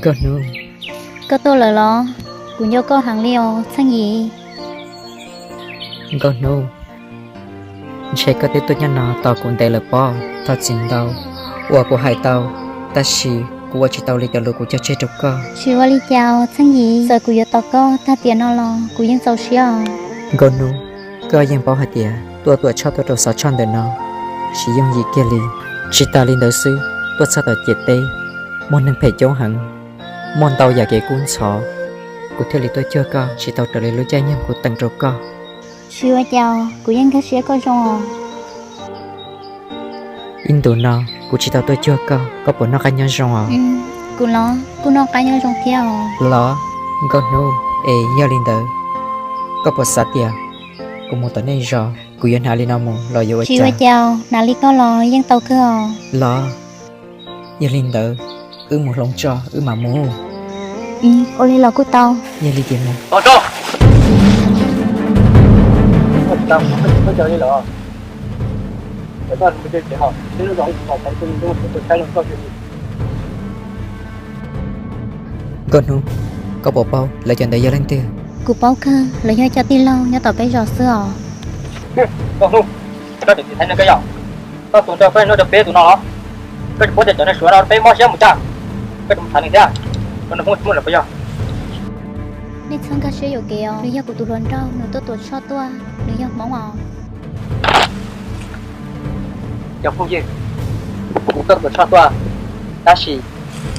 Nkauj Hnub. Koj tuaj lawm los? Kuv nco koj heev li os Txheej Yim. Nkauj Hnub, ntshe koj twb tuaj nyob no tos kuv ntev lawm pob. Thov txim ntau uas kuv hais tau, tab sis kuv ua tsis tau li cov lus kuv cog tseg rau koj. Tsis ua li cas Txheej Yim, txawm kuv yuav tos koj tag tiam no los kuv yeej txaus siab os. Nkauj Hnub, koj yeej paub hais tias tuaj Tuam Tshoj tuaj rau Xov Tshoj ntawm no tsis yooj yim kiag li. Tsis tas li ntawd xwb, tuaj txog tom ciam teb muaj neeg phem coob heev, muaj ntau yam kev kub ntxhov, kuv thiaj li tuaj cuag koj tsis tau raws li lub caij nyoog kuv teem rau koj. Tsis ua cas, kuv yeej nkag siab koj zoo os. Ib ntus no kuv tsis tau tuaj cuag koj, koj puas noj qab nyob zoo os? Kuv los kuj noj qab nyob zoo thiab os. Los, Nkauj Hnub, es yog li ntawd koj puas xav tias kuv mus tom nej zos kuv yuav hnav li no mus los yuav ua cas? Tsis ua cas, hnav li koj los yeej tau kawg os. Los, yog li ntawd wb mus hloov tso wb mam mus. Ua li los kuj tau. Yog li tias mus. Nkauj Hnub, koj puas paub lawv cov ntawd yog leej twg? Kuv paub kawg, lawv yog cov tij laug nyob tom peb zos xwb os. Nkauj Hnub, koj tus txiv thaiv neeg koj yog, koj tus nrog koj nyob rau peb tus no los? Koj tsis paub tias cov neeg Suav no peb mob siab mus cas? Koj tsis mus tham nws thiab, koj nws Hmoob tsis muaj lawm puas yog? Nej txhob nkag siab yuam kev os, nws yog kuv tus hluas nraug, nws tuaj Tuam Tshoj tuaj, nws yog Hmoob os. Cov phooj ywg, kuv tuaj Tuam Tshoj tuaj, tab sis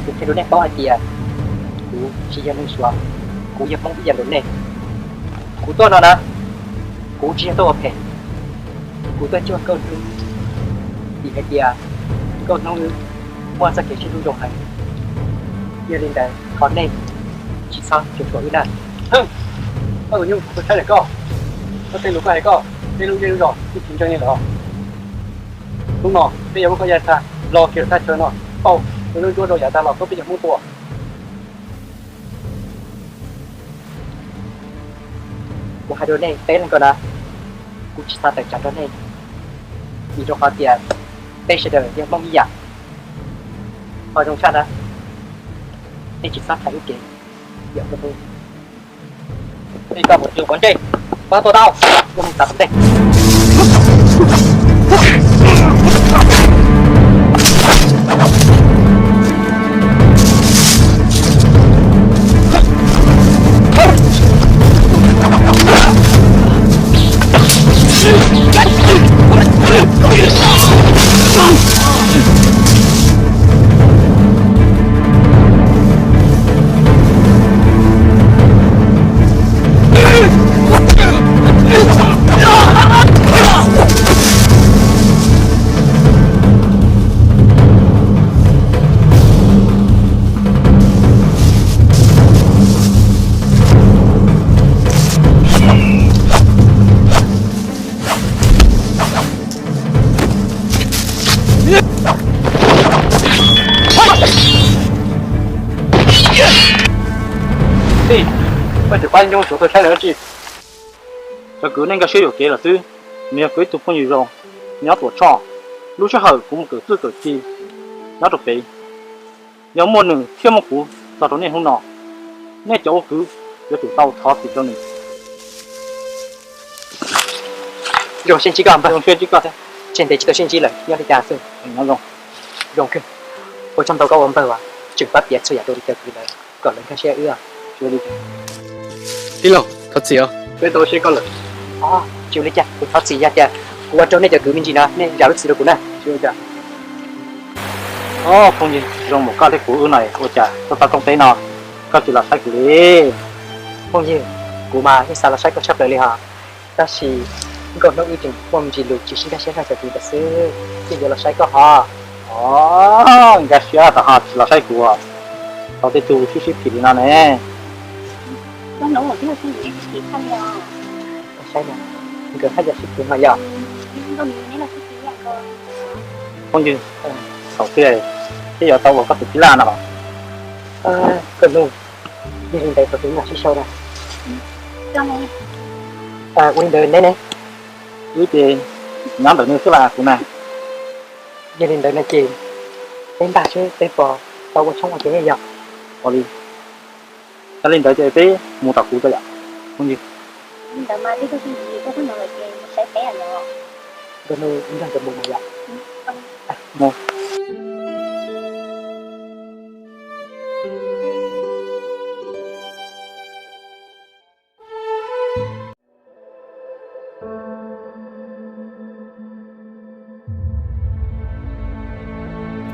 kuv qhia rau nej paub hais tias kuv tsis yog neeg Suav, kuv yog Hmoob ib yam nkaus nej. Kuv tuaj no na, kuv tsis yog tuaj ua phem, kuv tuaj cuag Nkauj Hnub, vim hais tias Nkauj Hnub wb muaj txoj kev sib hlub zoo heev. Yog li ntawd thov nej tsis txhob cuam tshuam wb na. Koj tus nyuj, kuv tshaib lawm koj, koj tej lus koj hais koj, tej lub zej lub zos twb tsis ntseeg li lawm. Hnub no peb yuav muab koj ya tag los kiag thaj chaw no, pauj tus ntsuab rau yav tag los tuaj peb cov Hmoob tua. Kuv hais rau nej peb leeg ko na, kuv tsis xav tawm tsam rau nej, vim rau qhov tias peb sawv daws yog Hmoob ib yam. Ho zoo tshaj na, nej tsis txhob thaiv wb kev. Yog koj mus tus quav ntsej, pab tuaj tau, kuv mus txav tom ntej. Tij, koj tsis pab nyuj Suav tuag tshaib lawm dab tsi? Cov kwv nej nkag siab yuam kev lawm xwb. Nws yog kuv ib tug phooj ywg zoo nyob Tuam Tshoj. Lub sij hawm kuv mus kawm txuj kawm ci nyob rau pem, yog muaj nws thiab muaj kuv txog rau nej hnub no, nej cov ua kwv yuav tsum tau thov txim rau nws. Zoo siab ntsib koj npawg. Zoo siab ntsib koj thiab. Tseg ntev tsis tau sib ntsib lawm, nyob li cas xwb? Nyob zoo. Zoo kawg. Ua tsaug ntau koj ua npawg uas tseem pab piav txhua yam rau li cov kwv lawm kom lawv nkag siab wb. Tij laug, thov txim os. Peb tau siab koj lawm. Tsis ua li cas, kuv thov txim yog tias kuv ua rau nej cov kwv me ntsis no nej zam lub txim rau kuv na. Tsis ua cas. Phooj ywg, zoo npaum koj thiab kuv wb no ua cas tuaj txog roob teb no koj tsis los saib kuv li? Phooj ywg, kuv mas yeej xav los saib koj tshaj plaws li hos, tab sis nkauj hnub wb tseem muaj me ntsis lus tsis sib nkag siab nrog cov kwv ntawd xwb, yeej yuav los saib koj hos. Os, nkag siab tau ho tsis los saib kuv, tau tej tug sib sib phim li no ne. Saib no, nkawd haj yam sib phim mas yog. Phooj ywg, thaum twg thiaj yuav tau ua koj tus phij laj no? Nkauj hnub, yog li ntawd thaum twg mam sib sau na? Ua li ntawd neb ne? Wb ces nyob ntawm nws xwb las kuv na. Yog li ntawd no ces peb npaj seb peb puas tau ua tshoob ua kev yog. Ua li, yog li ntawd ces peb mus tom kuv tso yom. Li ntawd mas twb tuaj tsis yog tuaj txog no lawm ces mus saib peb yom. Nkauj hnub, ib ntag, mus yom. Mus.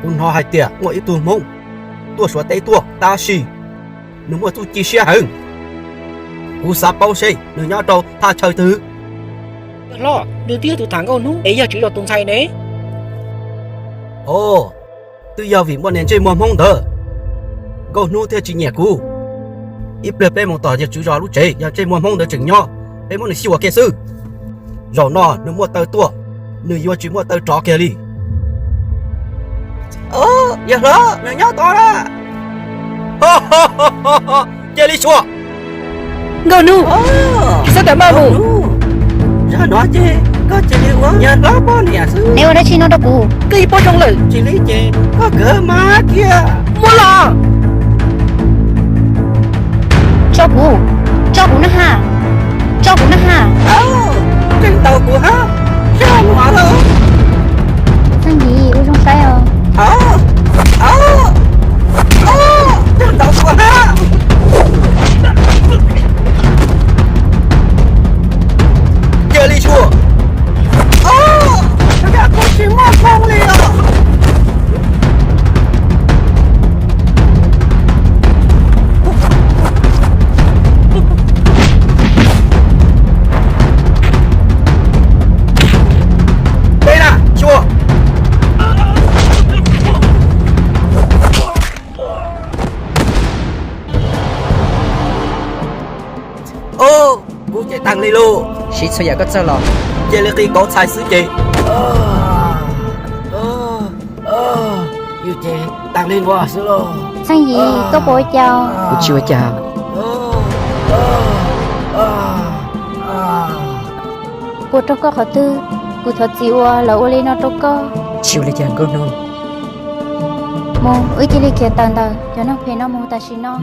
Kuv hnov hais tias muaj ib tug Hmoob tuaj Suav teb tuaj, tab sis nws muaj txuj ci siab heev. Kuv xav paub seb nws nyob rau thaj chaw twg. Hlob, nws twb yog tus tham nkauj hnub es yog tswv zos tus ntxhais ne. Os, twb yog vim muaj niag ntsej muag Hmoob ntawd, nkauj hnub thiaj tsis nyiam kuv. Ib pliag peb mus tom yawg tswv zos lub tsev, yog ntsej muag Hmoob ntawd tseem nyob, peb muab nws xyuas kiag xwb. Zaum no nws muaj taw tuaj, nws yuav tsis muaj taw rov kiag li. Yawg hlob, nws nyob tod na. Cia li xyuas. Nkauj hnub, xab tam maj mus. Zag no ces koj cia li ua yawg hlob poj niam xwb. Neb ua dab tsi no rau kuv? Koj ib pob zoo lawm. Tsis li ces koj kawg mas kiag. Muab los. Tso kuv, tso kuv na ha, tso kuv na ha. Tseem ntaus kuv hab, sab no lawm. Txheej Yim, ua zoo saib os. Tseem ntaus kuv hab. Cia li xyuas. Os, kuv tsis muaj hmoo li os. Peb na, xyuas. Os, kuv ces tag li lauj. Siv txhua yam koj txawj los. Cia li qi kauv txhais xwb ces. Yus ces tag li no xwb lauj. Txheej Yim, koj puas ua cas? Kuv tsis ua cas. Puas raug koj qhov twg? Kuv thov txim uas lawv ua li no rau koj. Tsis ua li cas nkauj hnub. Mus, wb cia li khiav tawm ntawm cov neeg phem no mus tam sim no.